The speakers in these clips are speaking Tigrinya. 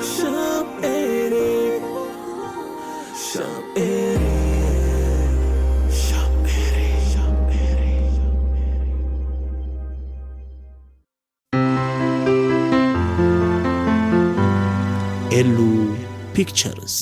Shop eighty. Shop eighty. Shop eighty. Shop eighty. ኤሉ ፒክቸርስ።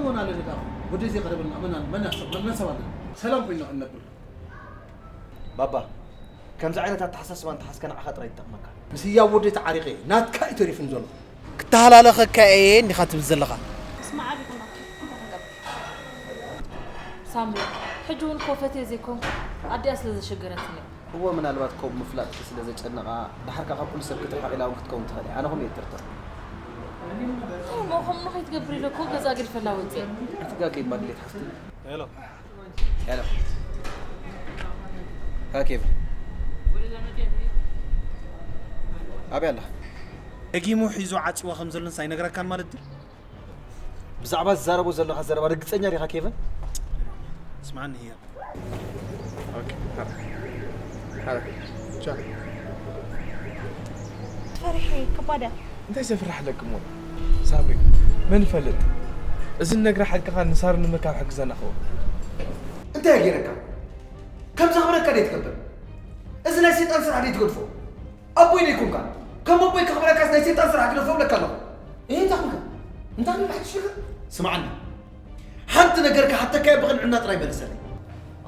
ሆና ለደዳ ወደዚህ ቀረብና መናን መናሰብ መናሰብ አለ ሰላም ኮይና እንነብር ባባ፣ ከምዚ ዓይነት ኣተሓሳስባ እንተሓዝካ ንዓኻ ጥራይ ይጠቕመካ። ምስ ህያብ ወደይ ተዓሪቐ፣ ናትካ እዩ ተሪፉኒ ዘሎ። ክተሃላለኸካ እየ እንዲኻ ትብል ዘለኻ። ስማዕ፣ ኣቢኹም ኣኪ፣ እንታይ ክንገብር? ሳምሪ፣ ሕጂ እውን እኮ ፈትየ ዘይኮንኩ፣ ኣዲኣ ስለ ዘሸገረትኒ እያ። እወ፣ ምናልባት ከምኡ ምፍላጥኪ ስለ ዘጨነቓ፣ ደሓር ከኣ ካብ ኩሉ ሰብ ክትርሕቕ ኢላ እውን ክትከውን ትኽእል እያ። ኣነ ከምኡ እየ እጥርጥር። እንታይ እሞ፣ ከምኡ ከይትገብር ኢለ እኮ ገዛ ገዲፈላ ወጺኤ። ኣይትጋገዪ እባ ድሌት ሓፍቲ። ሄሎ። ሄሎ። ካ ኬቭ። ኣበይ ኣለኻ? ደጊሙ ሒዙ ዓጽዋ ከም ዘሎንስ ኣይነግረካን ማለት ድዩ? ብዛዕባ ዝዛረቦ ዘለኻ ዘረባ ርግጸኛ ዲኻ ኬቨን? ስምዓኒ ህያብ። ኦኬ፣ ሃረ። ሃረ። ቻው። ፈሪሐ፣ ከባድ እያ። እንታይ ዘፍርሕ ኣለኪ እሞ? ሳምሪ፣ መን ይፈልጥ? እዚ ንነግራ ሓቂ ኸኣ ንሳሮን ንምርካብ ሕግዘና ኸውን። እንታይ ገይረካ? ከም ዘኽብረካ ደይ ትገብር? እዚ ናይ ሰይጣን ስራሕ ደይ ትገድፎ? ኣቦይ ደይ ኮንካ? ከም ኣቦይ ከኽብረካስ ናይ ሰይጣን ስራሕ ግደፎ እብለካ ኣለኹ። እህ፣ እንታይ ኮንካ? እንታይ ንባሕቲ ሽግር? ስምዓኒ። ሓንቲ ነገር ክሓተካ እየ፣ ብቕንዕና ጥራይ መልሰለይ።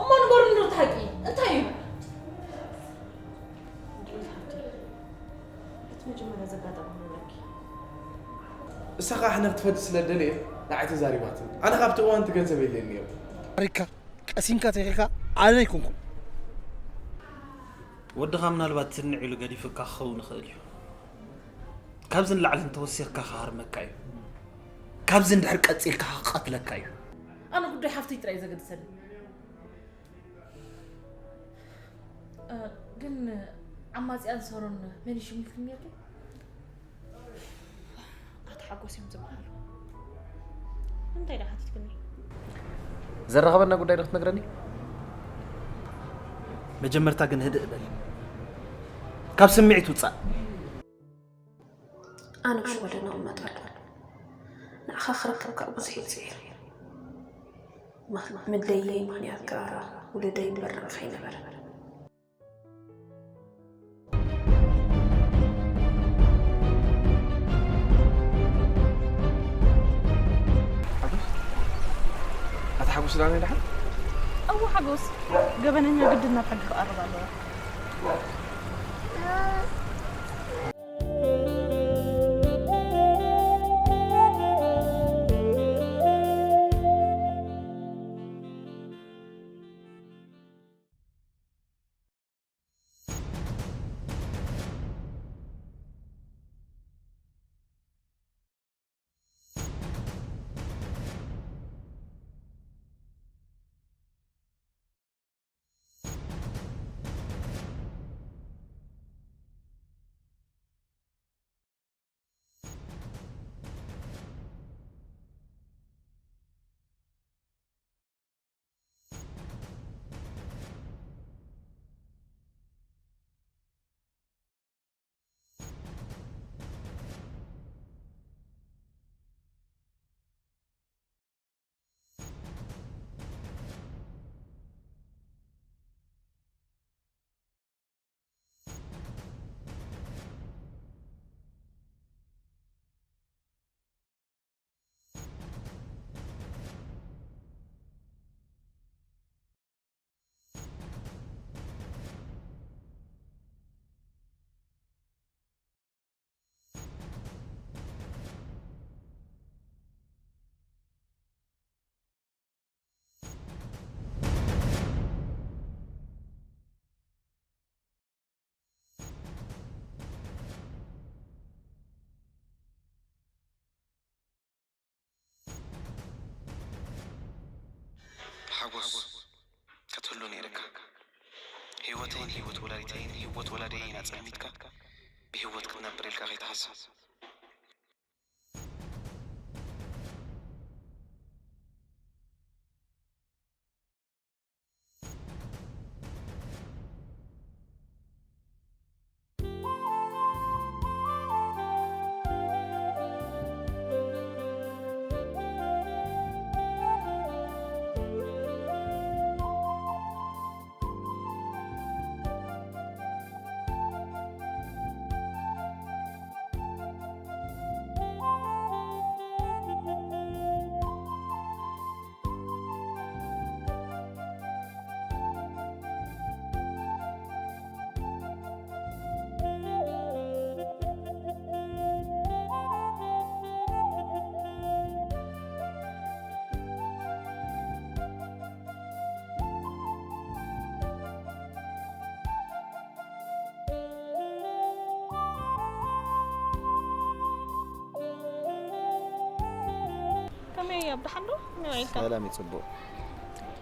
እሞ ንገሩኒ ዶ እቲ ሓቂ? እንታይ እዩ? እቲ መጀመርያ ዘጋጠመ ክነግረኪ። እሳ ኸዓ ሕነ ክትፈዲ ስለ ደለየት ንዓይ ተዛሪባትኒ። ኣነ ካብቲ እዋን እቲ ገንዘብ የድልየኒ ነይሩ። ታሪካ ቀሲንካ ተኺልካ ኣነ ኣይኮንኩን። ወድኻ ምናልባት ትንዕ ኢሉ ገዲፉካ ክኸውን ይኽእል እዩ። ካብዚ ንላዕሊ እንተወሲኽካ ክሃርመካ እዩ። ካብዚ እንድሕር ቀጺልካ ክቐትለካ እዩ። ኣነ ጉዳይ ሓፍተይ ጥራይ እዩ ዘገድሰኒ። እ፣ ግን ዓማጽያን ሰሮን መን እዩ ሽሙ ኢልክኒ ነይርኪ? ኣቶ ሓጎስ እዮም ዝበሃሉ። እንታይ ደኣ ሓቲትክኒ? ዘራኸበና ጉዳይ ዶ ክትነግረኒ? መጀመርታ ግን ህድእ በል። ካብ ስምዒት ውጻእ። ኣነ ኣብ ሽወደን እቕመጥ ኣለኹ። ንዓኻ ክረክብ ከኣ ብዙሕ እየ ጽዒረ። ምኽ-፣ ምድለየይ ምኽንያት ከኣ ውሉደይ በርቕ ከይነበረ። ኣታ ሓጎስ ዳነ ደሓን? እወ ሓጎስ፣ ገበነኛ ግድን ናብ ሕጊ ክቐርብ ኣለዎ። ሓጎስ ክትህሉ ነይርካ። ህይወተይን ህይወት ወላዲተይን ህይወት ወላዲየይን ኣጸልሚትካ ብህይወት ክትነብር ኢልካ ከይትሓስብ። ከመይ ኣብ ደሓን ዶ? ከመይ ውዒልካ? ሰላም እዩ፣ ጽቡቕ።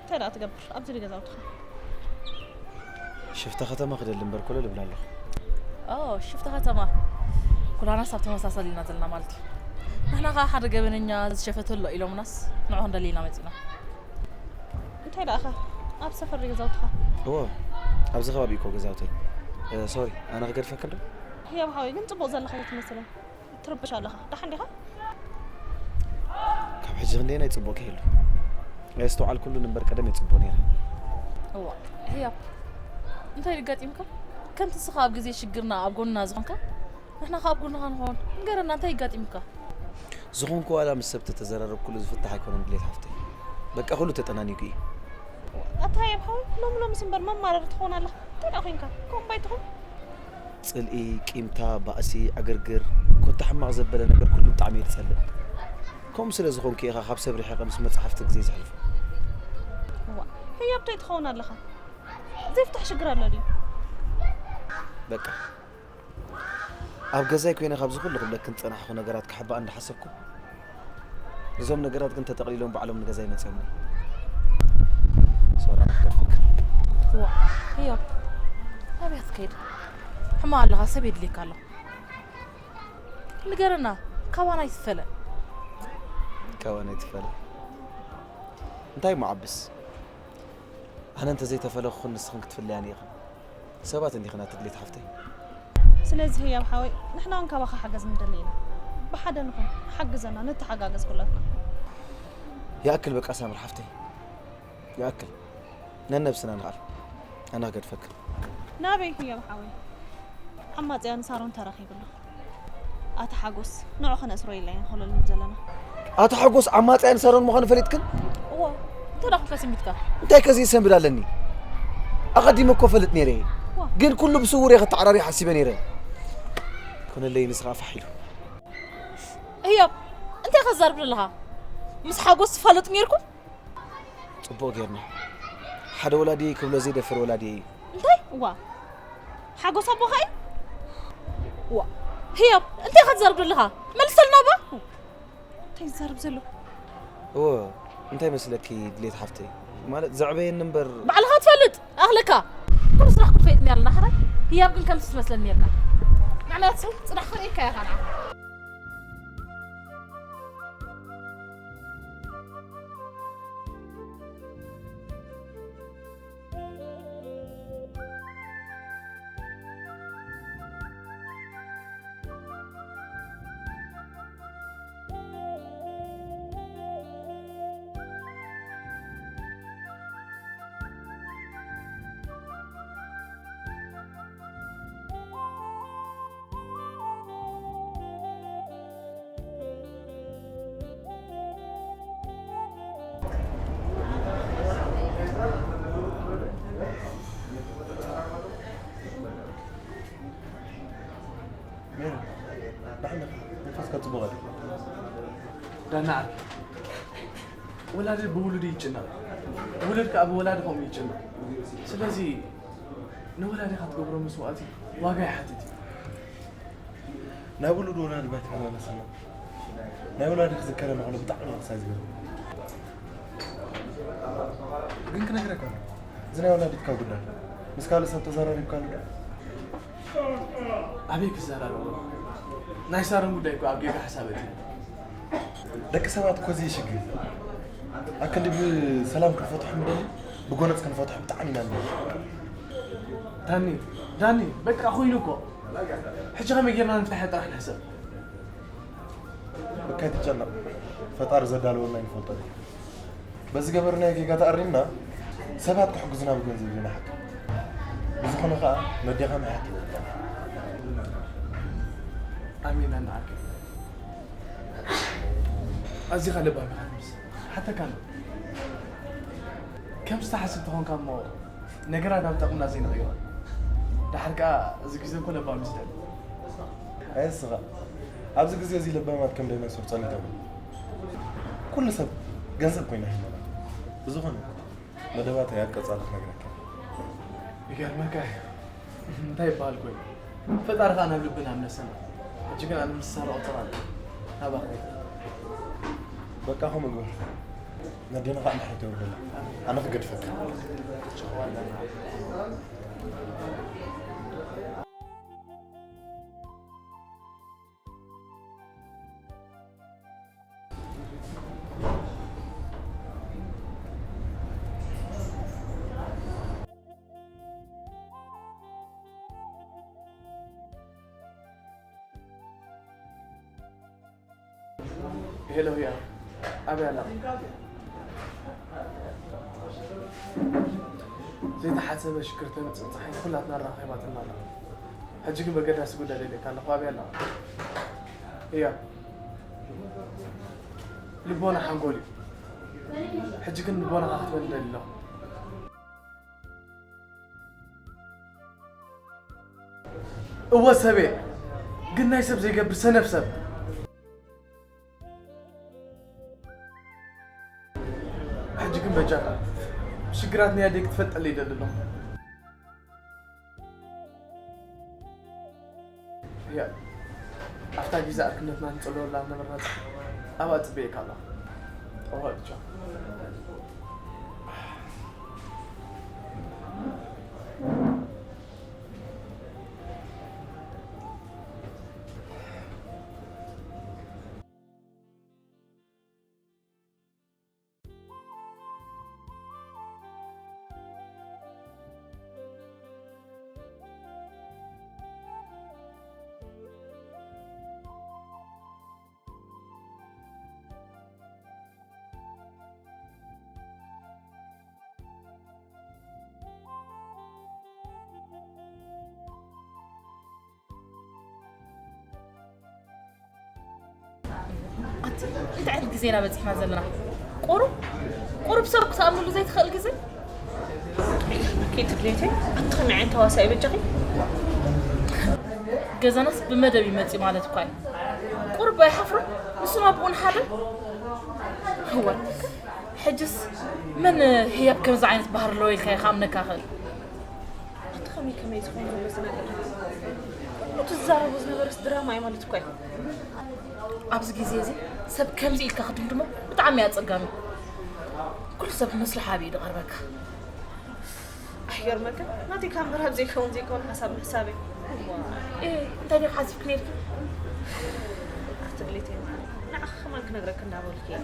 እንታይ ደኣ ትገብር ኣብዚ ገዛውትኻ? ሽፍታ ከተማ ክደሊ እምበር ኮለል እብል ኣለኹ። ኦ፣ ሽፍታ ከተማ። ኩላናስ ኣብ ተመሳሳሊ ኢና ዘለና ማለት እዩ። ንሕና ኸዓ ሓደ ገበነኛ ዝሸፈተ ኣሎ ኢሎምናስ ንዑ ክንደሊ ኢና መጺና። እንታይ ደኣኻ? ኣብ ሰፈር ድዩ ገዛውትኻ? እዎ፣ ኣብዚ ከባቢ እኮ ገዛውተይ። እ፣ ሶሪ፣ ኣነ ክገድፈክን ዶ? ህያብ ሓወይ፣ ግን ጽቡቕ ዘለኻ ኣይትመስልን። ትርብሽ ኣለኻ። ደሓን ዲኻ? ካብ ሕጂ ክንደየናይ ጽቡቕ ከይህሉ። ኣየስተውዓልኩሉን እምበር ቀደም እየ ጽቡቕ ነይረ። እዋ፣ ህያብ፣ እንታይ እዩ ኣጋጢምካ? ከምቲ ንስኻ ኣብ ግዜ ሽግርና ኣብ ጎንና ዝኾንካ፣ ንሕና ኸኣ ኣብ ጎንኻ ንኾን። ንገረና፣ እንታይ እዩ ኣጋጢሙካ? ዝኾንኩ ዋላ ምስ ሰብ ተተዘራረብኩሉ ዝፍታሕ ኣይኮነን ድሌት ሓፍተይ። በቃ ኩሉ ተጠናኒጉ እዩ። ኣታ ህያብ ሓወይ፣ ሎሚ ሎምስ እምበር መማረሪ ትኸውን ኣለኻ። እንታይ ደኣ ኮይንካ? ከምኡ እምባ ኣይትኹን። ጽልኢ፣ ቂምታ፣ ባእሲ፣ ዕግርግር፣ ኮታ ሕማቕ ዘበለ ነገር ኩሉ ብጣዕሚ እየ ዝጸልእ። ከምኡ ስለ ዝኾንኩ ኢኻ ካብ ሰብ ርሒቐ ምስ መጻሕፍቲ ግዜ ዘሕልፎ። እዋ፣ ህያብ እንታይ ትኸውን ኣለኻ? ዘይፍታሕ ሽግር ኣሎ ድዩ? በቃ። ኣብ ገዛይ ኮይነ ካብዚ ኩሉ ክብለክን ዝጸናሕኩ ነገራት ክሕባእ እንዳሓሰብኩ፣ እዞም ነገራት ግን ተጠቕሊሎም ባዕሎም ንገዛይ መጺኦምኒ። ሶራ፣ ኣነ ክገድፈክን። እዋ፣ ህያብ፣ ናበይ ክትከይድ? ሕማቕ ኣለኻ፣ ሰብ የድልየካ ኣሎ። ንገረና፣ ካባና ኣይትፈለ። ካባና ኣይትፈለ? እንታይ እሞ ዓብስ? ኣነ እንተዘይተፈለኹኽን ንስኽን ክትፍለያኒ ኢኽን። ሰባት እንዲኽን ኣቲ ድሌት ሓፍተይ። ስለዚ ህያብ ሓወይ፣ ንሕና እውን ካባኻ ሓገዝ ንደሊ ኢና። ብሓደ ንኹን፣ ሓግዘና፣ ንተሓጋገዝ ኩላትና። ይኣክል በቃ ሳምሪ ሓፍተይ። ይኣክል። ነነብስና ንኽኣል። ኣነ ክገድፈክን። ናበይ ህያብ ሓወይ? ዓማጽያን ሳሮን ተራኺቡ ኣሎ። ኣታ ሓጎስ፣ ንዑ ክነስሮ ኢልና ኢና ኮለል ንብል ዘለና። ኣታ ሓጎስ ዓማጽያን ሳሮን ምዃኑ ፈሊጥክን? እወ። እንታይ ደኣ ኮንካ ሰንቢድካ? እንታይ ከ ዘይሰንብድ ኣለኒ? ኣቐዲመ እኮ ፈልጥ ነይረ እየ። ዋ። ግን ኩሉ ብስውር እየ ከተዓራርዮ ሓሲበ ነይረ። ኮነለይ ንስኻ ፋሕ ኢሉ። ህያብ፣ እንታይ ከዛርብ ዘለኻ? ምስ ሓጎስ ትፋለጡ ነይርኩም? ጽቡቕ ጌርና። ሓደ ወላዲ ክብሎ ዘይደፍር ወላዲ እዩ። እንታይ? ዋ። ሓጎስ ኣቦኻ እዩ? ዋ። ህያብ፣ እንታይ ከዛርብ ዘለኻ? መልሰልና እባ። እንታይ ዝዛረብ ዘሎ? እዎ፣ እንታይ መስለኪ ድሌት ሓፍተይ? ማለት ዘዕበየኒ እምበር ባዕልኻ ትፈልጥ፣ ኣኽለካ። ኩሉ ስራሕኩም ፈይጥና ኣለና፣ ሕራይ። ህያብ ግን ከምዚ ትመስለኒ ነርካ። ንዓና ሰብ ጽናሕ ክርእየካ ኢኻ ንዓ። ሜሪ፣ ደሓን ዲኻ? መንፈስካ ጽቡቕ ኣሎ። ዳና ዓርከይ፣ ወላዲ ብውሉዱ ይጭነቕ፣ ውሉድ ከኣ ብወላዲ ከምኡ ይጭነቕ። ስለዚ ንወላዲኻ ትገብሮ መስዋእቲ ዋጋ ይሓትት እዩ። ናብ ውሉድ ወላዲ ባይታ መለሰና። ናይ ወላዲ ክዝከረና ከሎ ብጣዕሚ እዩ ክሳይ ዝገርም። ግን ክነግረካ፣ እዚ ናይ ወላዲትካ ጉዳይ ምስ ካልእ ሰብ ተዘራሪብካሉ ዶ? ኣበይ ክዘራረቦ? ናይ ሳሮን ጉዳይ እኮ ኣብ ጌጋ ሓሳብ ኣእትዩ። ደቂ ሰባት እኮ እዚ ይሽግር። ኣክንዲ ብሰላም ክንፈትሖ ንደሊ፣ ብጎነጽ ክንፈትሖ ብጣዕሚ ኢና ንደሊ። ዳኒ፣ ዳኒ፣ በቃ ኮይኑ እኮ። ሕጂ ከመይ ጌርና ንፍታሕ ጥራሕ ንሕሰብ። በቃ ኣይትጨነቕ። ፈጣሪ ዘዳለወልና ኣይንፈልጦን። በዚ ገበርናዮ ጌጋ ተኣሪምና ሰባት ክሕግዙና ብገንዘብ ኢና ንሓግዝ። ብዝኾነ ኸኣ መዴኻ ምሕረት የብልካን። ኣሜን ኣና ዓርከይ። ኣዚኻ ለባም ኢኻ ትመስል። ሓተካ ኣሎ። ከም ዝተሓስብ ተኾንካ እሞ ነገራት ናብ ጠቕምና ዘይንቕይሮ። ደሓር ከኣ እዚ ግዜ እኮ ለባም እዩ ዝደሊ። ኣየስኻ። ኣብዚ ግዜ እዚ ለባማት ከም ዳይኖሶር ጸኒቶም። ኩሉ ሰብ ገንዘብ ኮይና ሂሞና። ብዝኾነ መደባተይ ኣብ ቀጻሊ ክነግረካ። ይገርመካ እዩ። እንታይ ይበሃል ኮይኑ? ፈጣሪ ከኣ ናብ ልብና ምለሰና። ሕጂ ግን ኣነ ምስ ሳራ ቁጽር ኣለኒ። ናባኻ። በቃ ከምኡ ግበር። ነዴና ከኣ ምሕረት የውርደላ። ኣነ ክገድፈካ። ሄሎ፣ ህያ፣ ኣበይ ኣላ? ዘይተሓሰበ ሽግር ተምጽእ ጸሓይ ኩላትና ኣራኺባትና ኣላ። ሕጂ ግን በገዳሲ ጉዳይ ደልየካ ኣለኹ። ኣበይ ኣላ? ህያ፣ ልቦና ሓንጎል እዩ። ሕጂ ግን ልቦናኻ ክትበል ደሊ ኣለኹ። እወ ሰብ'የ፣ ግን ናይ ሰብ ዘይገብር ሰነፍ ሰብ። ሕጂ ግን በጃኻ፣ ሽግራት ናይ ኣደይ ክትፈልጠለይ ይደሊ ኣለኹ። ያ፣ ኣብታ ግዜ ኣርክነትና ንጽለወላ ዝነበርና ኣብኣ ጽበየካ ኣለኹ። እወ፣ ቻው። ኣቲ እንታይ ዓይነት ግዜ ኢና በጺሕና ዘለና? ቁሩብ ቁሩብ ሰብ ክትኣምንሉ ዘይትኽእል ግዜ። ከይትድልየተይ ኣቲ ከመይ ዓይነት ተዋሳኢ በጃኺ? ገዛናስ ብመደብ ይመጽእ ማለት እኳ እዩ። ቁሩብ ኣይሓፍርን? ንሱን ኣቦኡን ሓደ? እወ። ሕጅስ መን ህያብ ከምዚ ዓይነት ባህሪ ኣለዎ ኢልካ ኢኻ ኣምነካ ኽእል? ኣቲ ከመይ ከመይ ዝኾን ዘሎ ዝነገር? ኩሉ ትዛረቦ ዝነበረስ ድራማ እዩ ማለት እኳ እዩ። ኣብዚ ግዜ እዚ ሰብ ከምዚ ኢልካ ክትድምድሞ ብጣዕሚ ኣጸጋሚ። ኩሉ ሰብ መስርሓ ኣብ ኢዱ ቀርበካ። ኣይገርመካ? ናተይ ካብ ምራብ ዘይከውን ዘይከውን ሓሳብ ምሕሳብ እዩ። እ፣ እንታይ ዲኻ ሓሲብክ ነይርኪ? ኣቲ ድሌተይ ማዓረይ፣ ንዓኺ ከማን ክነግረኪ እንዳበልኩ እየ።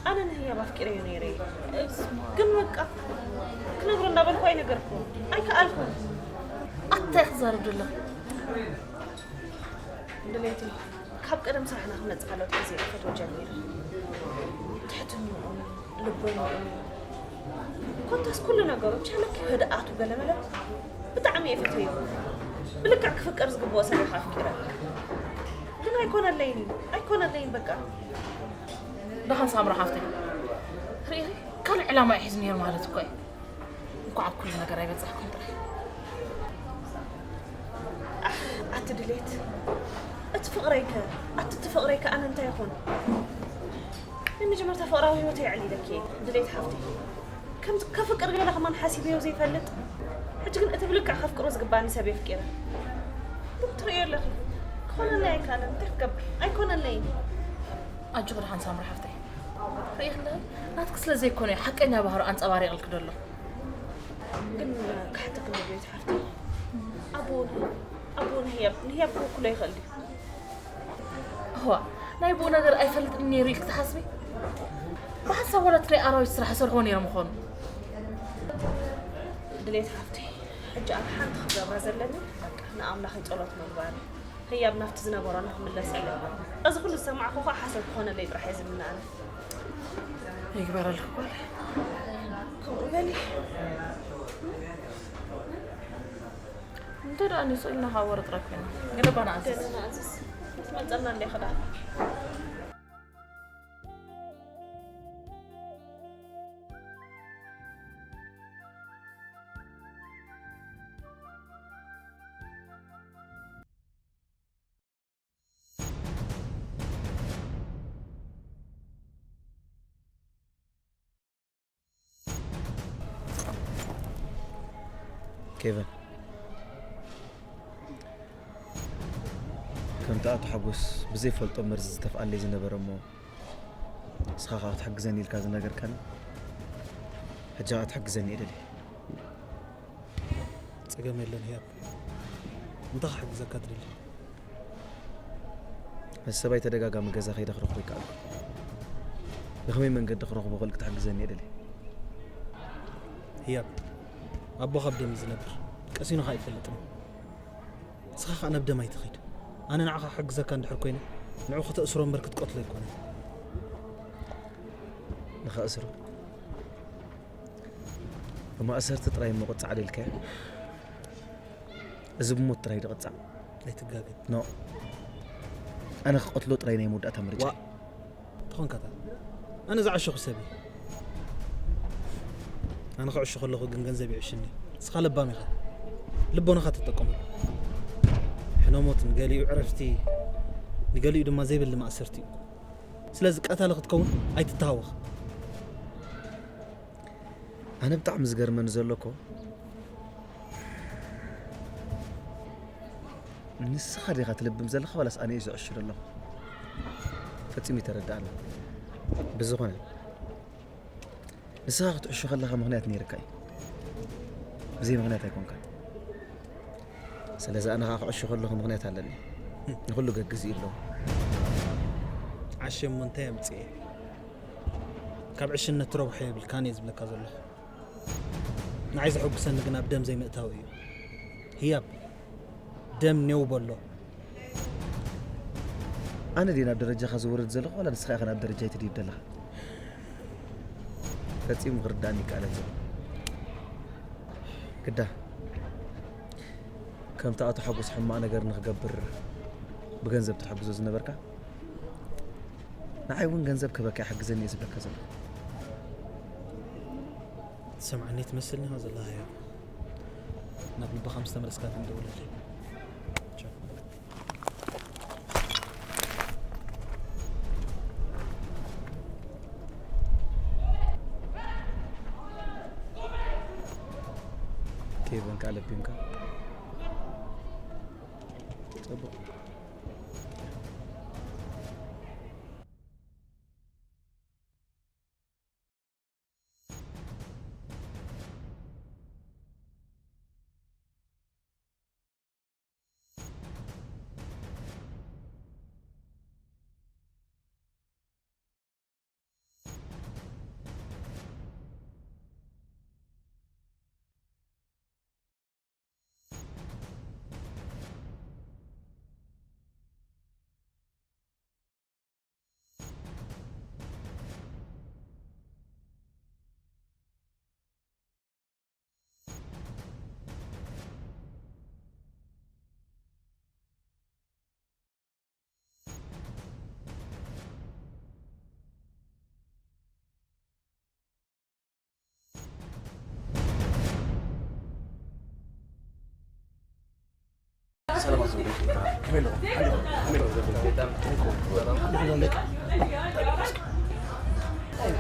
ኣነ ንህያብ ኣፍቂረዮ ነይረ እየ። ግን በቃ ክነግሮ እንዳበልኩ ኣይነገርኩን። ኣይከኣልኩን። ኣታ ኢኺ ትዛረብ ዘለኺ? ድሌተይ፣ ካብ ቀደም ስራሕና ክመጽእ ከሎ ኣትሒዘ እየ ክፈትዎ ጀሚረ። ትሕትንኡ፣ ልበንኡ፣ ኮታስ ኩሉ ነገሩ፣ ቻለክ ህድኣቱ ገለመለ ብጣዕሚ እየ ፈትየዮ። ብልክዕ ክፍቀር ዝግብኦ ሰብ ኢኻ ኣፍቂረ። ግን ኣይኮነለይን እዩ፣ ኣይኮነለይን በቃ። ደሓን ሳምራ ሓፍተይ፣ ርኢኺ ካልእ ዕላማ እዩ ሒዙ ነይሩ ማለት እኮ እዩ። እንኳዕ ኣብ ኩሉ ነገር ኣይበጻሕኩን ጥራይ። ኣሕ፣ ኣቲ ድሌት፣ እቲ ፍቕረይከ፣ ኣቲ እቲ ፍቕረይከ ኣነ እንታይ ይኹን? ናይ መጀመርታ ፍቕራዊ ህይወተይ ኣዕሊለኪ እየ፣ ድሌት ሓፍተይ። ከምዚ ከፍቅር ገለ ከማን ሓሲበዮ ዘይፈልጥ፣ ሕጂ ግን እቲ ብልክዕ ከፍቅሮ ዝግባኒ ሰብ የፍቂረ። ግን ትርእዮ ኣለኺ፣ ክኾነለይ ኣይከኣለን። እንታይ ክገብር? ኣይኮነለይን። ኣጆኺ ደሓን ሳምሪ ሓፍተይ። ርኢኺ ኣለኺ፣ ናትኪ ስለ ዘይኮነ እዩ ሓቀኛ ባህሩ ኣንጸባሪቕልኪ ዘሎ። ግን ክሓተኪ እንዶ ቤት ሓፍተይ፣ ኣቦ፣ ኣቦ ንህያብ፣ ንህያብ ክውክሎ ይኽእል ድዩ? እዋ፣ ናይ ብኡ ነገር ኣይፈልጥን ነይሩ ኢልኪ ትሓስቢ? ብሓንሳብ ዋላ እቲ ናይ ኣራዊት ስራሕ ይሰርሕዎ ነይሮም ይኾኑ። ድሌት ሓፍተይ፣ ሕጂ ኣብ ሓንቲ ክገብራ ዘለኒ፣ በቃ፣ ንኣምላኸይ ጸሎት ምግባር፣ ህያብ ናብቲ ዝነበሮ ንኽምለሰለይ። እዚ ኩሉ ዝሰማዕኩ እኳ ሓሶት ክኾነለይ ጥራሕ እየ ዝምነ ኣነ። ይግበረልኪ ጓለይ። ከምኡ በሊ። እንተ ደኣ ንሱ ኢልና ካብ ወረ ጥራይ ኮይና። ገለባ ንኣዝዝ። ገለ ንኣዝዝ። ክትመጸና እንደ ክዳን። ኬቨን፣ ከምቲ ኣቶ ሓጎስ ብዘይፈልጦ መርዚ ዝተፍኣለይ ዝነበረ እሞ፣ ንስኻ ኸኣ ክትሕግዘኒ ኢልካ ዝነገርካኒ፣ ሕጂ ኸኣ ክትሕግዘኒ እየ ደልየ። ጸገም የለን ህያብ። እንታይ ክሕግዘካ ትደሊ? ነቲ ሰብኣይ ተደጋጋሚ ገዛ ከይደ ክረኽቦ ይከኣልኩ። ብኸመይ መንገዲ ክረኽቦ ክእል ክትሕግዘኒ እየ ደልየ። ህያብ፣ ኣቦኻ ኣብ ደም እዩ ዝነብር። ቀሲኑ ኸኣ ኣይፈልጥን። ንስኻ ኸኣ ናብ ደም ኣይትኺድ። ኣነ ንዓኻ ክሕግዘካ እንድሕር ኮይነ፣ ንዑ ከተእስሮ እምበር ክትቀትሎ ኣይኮነን። ንኸእስሮ? ብማእሰርቲ ጥራይ እሞ ቅጻዕ ደልካዮ? እዚ ብሞት ጥራይ ድቕጻዕ? ኣይትጋገ። ኖ። ኣነ ክቐትሎ ጥራይ ናይ መወዳእታ ምርጫ። ዋ። ተኾንካታ። ኣነ ዝዓሸኹ ሰብ እየ። ኣነ ክዕሾ ከለኹ ግን ገንዘብ ይዕሽኒ። ንስኻ ለባም ኢኻ። ልቦናኻ ተጠቀሙ። ሕነ ሞት ንገሊኡ ዕረፍቲ፣ ንገሊኡ ድማ ዘይብሊ ማእሰርቲ እዩ። ስለዚ ቀታሊ ክትከውን ኣይትተሃወኽ። ኣነ ብጣዕሚ ዝገርመኒ ዘሎ እኮ፣ ንስኻ ዲኻ ትልብም ዘለኻ ዋላስ ኣነ እየ ዝዕሹ ዘለኹ? ፈጺሙ ይተረድኣኒ። ብዝኾነ፣ ንስኻ ክትዕሹ ከለኻ ምኽንያት ነይርካ እዩ። ብዘይ ምኽንያት ኣይኮንካን። ስለዚ ኣነ ኸኣ ክዕሹ ከለኹ ምኽንያት ኣለኒ። ንኹሉ ገግዝ እዩ ኣለዎ። ዓሽ እሞ እንታይ ኣምጽኤ? ካብ ዕሽነት ትረብሖ የብልካን እየ ዝብለካ ዘለኹ። ንዓይ ዘሐጉሰኒ ግን ኣብ ደም ዘይምእታው እዩ። ህያብ፣ ደም ኔው በሎ። ኣነ ድየ ናብ ደረጃኻ ዝወርድ ዘለኹ ዋላ ንስኻ ኢኻ ናብ ደረጃይ ትድይብ ዘለኻ? ፈጺሙ ክርዳእኒ ይከኣለን ዘሎ። ግዳ፣ ከምቲ ኣቶ ሓጎስ ሕማቕ ነገር ንኽገብር ብገንዘብ ትሕግዞ ዝነበርካ፣ ንዓይ እውን ገንዘብ ክህበካ ይሕግዘኒ እየ ዝብለካ ዘለኹ። ሰምዓኒ ትመስልኒ ኢኻ ዘለኻ፣ ያው ናብ ልብኻ ምስ ተመለስካ ትንደውለለይ። ቻው። ኬቨን፣ ከኣ ለቢምካ። ጽቡቕ። ሰላም ኣዘውደ። ከመይ ኣለኹም? ከመይ ኣለኹም? ከመይ ኣለኹም?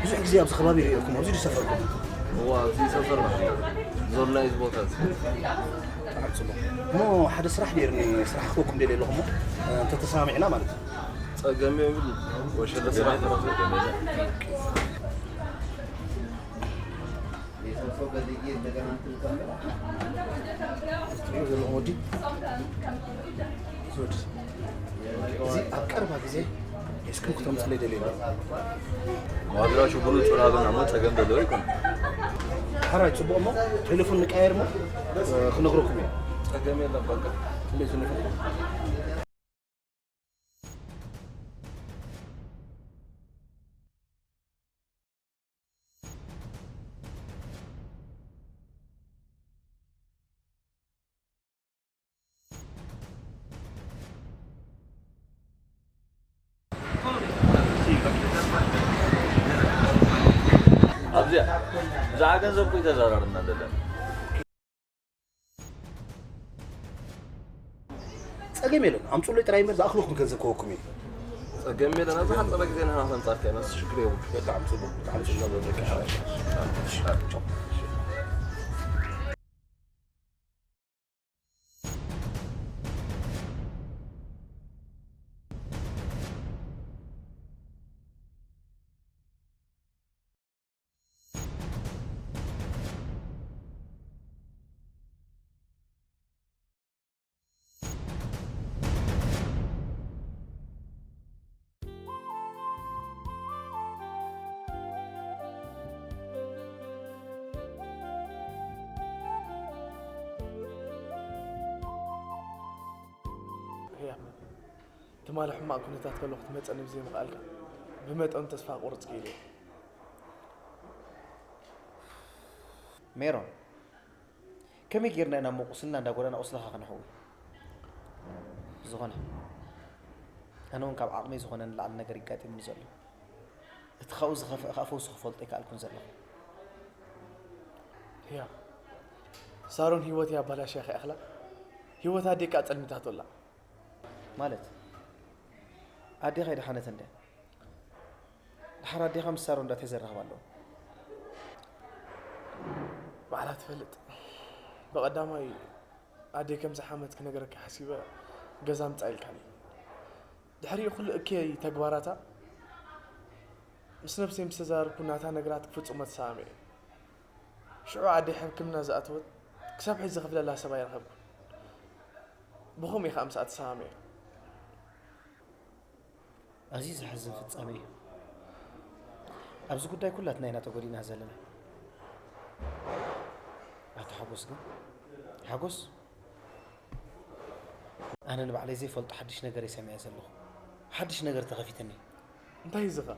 ብዙሕ ግዜ ኣብዚ ከባቢ ይርእየኩም፣ ኣብዚ ድዩ ሰፈርኩም? እዋ፣ ኣብዚ ሰፈርና። ዞርና እዩ እዚ ቦታ እዚ። ብጣዕሚ ጽቡቕ። እሞ ሓደ ስራሕ ነይርኒ፣ ስራሕ ክህበኩም ደልየ ኣለኹ እሞ፣ እንተተሰማሚዕና ማለት እዩ። ጸገም የብሉ። ወሸለ ስራሕ ትረኽቡ። እትሪእዎ ዘለኹም ወዲ፣ እዚ ወዲ፣ እዚ ኣብ ቀረባ ግዜ ሒዝኩም ክተምጹለይ ደልየ ኣለኹ። ዋድራሹ ብሉጽ ራብና እሞ ጸገም ዘለዎ ይኮን። ሓራይ ጽቡቕ እሞ ቴሌፎን ንቀያየር እሞ ክነግረኩም እየ። ጸገም የለን በቃ። ክንደይ ዝንፈ ኣብዚኣ ብዛዕባ ገንዘብ እኮ ተዘራርብና ዘለና። ጸገም የለን፣ ኣምጹለይ ጥራይ እምበር ዝኣኽለኩም ገንዘብ ክህበኩም እየ። ጸገም የለን፣ ኣብ ዝሓጸረ ግዜ ንሕና ክንጻካ ኢና፣ ንሱ ሽግር የብሉ። ብጣዕሚ ጽቡቕ፣ ብጣዕሚ ጽቡቕ። ህያብ፣ ትማሊ ሕማቕ ኩነታት ከሎ ክትመጸኒ ብዘይምኽኣልካ ብመጠኑ ተስፋ ክቑርጽ ክኢለ እየ። ሜሮን፣ ከመይ ጌርና ኢና እሞ ቁስልና እንዳጎዳና ቁስልኻ ከነሕዊ? ብዝኾነ፣ ኣነ እውን ካብ ዓቕመይ ዝኾነ ንላዕሊ ነገር ይጋጥምኒ ዘሎ። እቲ ካብኡ ዝኸፍአ ከኣ ፈውሱ ክፈልጦ ኣይከኣልኩን ዘለኹ። ህያብ፣ ሳሮን ህይወተይ ኣባላሽያ ከይኣኽላ፣ ህይወት ኣዴካ ኣጸልሚታቶ ኣላ። ማለት? ኣዴኻ ኣይደሓነትን ድያ? ድሓር ኣዴኻ ምስ ሳሮን እንዳተዘራረባ ኣለዋ። ባዕላ ትፈልጥ። ብቐዳማይ ኣደይ ከም ዝሓመት ክነግረኪ ሓሲበ ገዛ ምጻእ ኢልካኒ። ድሕሪኡ ኩሉ እከይ ተግባራታ ምስ ነብሰይ ምስ ተዛረብኩ ናታ ነገራት ክፍጽሞ ተሰማሚዐ። ሽዑ ኣደይ ሕክምና ዝኣተወት ክሳብ ሕጂ ዝኽፍለላ ሰብ ኣይረኸብኩን። ብኸምኡ እየ ከኣ ምስኣ ተሰማሚዐ። ኣዝዩ ዘሕዝን ፍጻመ እዩ። ኣብዚ ጉዳይ ኩላትና ኢና ተጎዲእና ዘለና። ኣቶ ሓጎስ ግን፣ ሓጎስ፣ ኣነ ንባዕለይ ዘይፈልጦ ሓድሽ ነገር እየ ሰሚዐ ዘለኹ። ሓድሽ ነገር ተኸፊትኒ። እንታይ እዩ እዚ ኸ?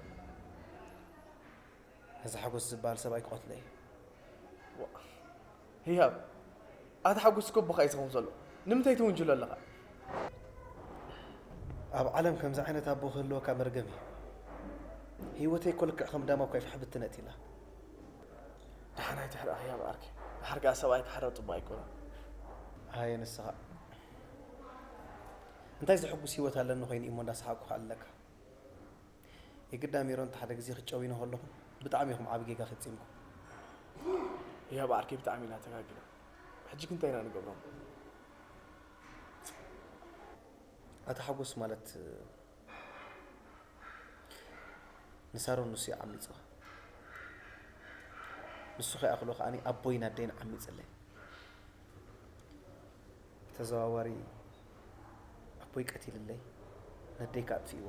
ነዚ ሓጎስ ዝበሃል ሰብኣይ ክቐትሎ እየ። ዋ፣ ህያብ፣ ኣታ ሓጎስ እኮ ኣቦኻ እዩ ዝኸውን ዘሎ። ንምንታይ ትውንጅሎ ኣለኻ? ኣብ ዓለም ከምዚ ዓይነት ኣቦ ክህልወካ መርገም እዩ። ህይወተይ እኮ ልክዕ ከም ዳማ እኮ እያ ፍሕብትነት ኢላ። ደሓን ኣይትሕረቕ ህያብ ዓርከይ። ድሓር ከኣ ሰብኣይ ክሕረቕ ጽቡቕ ኣይኮነን። ኣየ ንስኻ። እንታይ ዘሐጉስ ህይወት ኣለኒ ኮይኑ እሞ እንዳሰሓቕኩ ከኣ ኣለካ። የግዳ ሜሮን ሓደ ግዜ ክጨውይኖ ከለኹ ብጣዕሚ ኢኹም ዓቢ ጌጋ ፈጺምኩም። ህያብ ዓርከይ ብጣዕሚ ኢና ተጋጊና። ሕጂ ግን እንታይ ኢና ንገብሮም? ኣታ ሓጎስ ማለት ንሳሮን ንሱ እዩ ዓሚጽዋ። ንሱ ከይኣኽሎ ከኣኒ ኣቦይን ኣደይን ዓሚጽለይ። ብተዘዋዋሪ ኣቦይ ቀቲልለይ፣ ነደይ ከኣ ኣጥፊእዋ።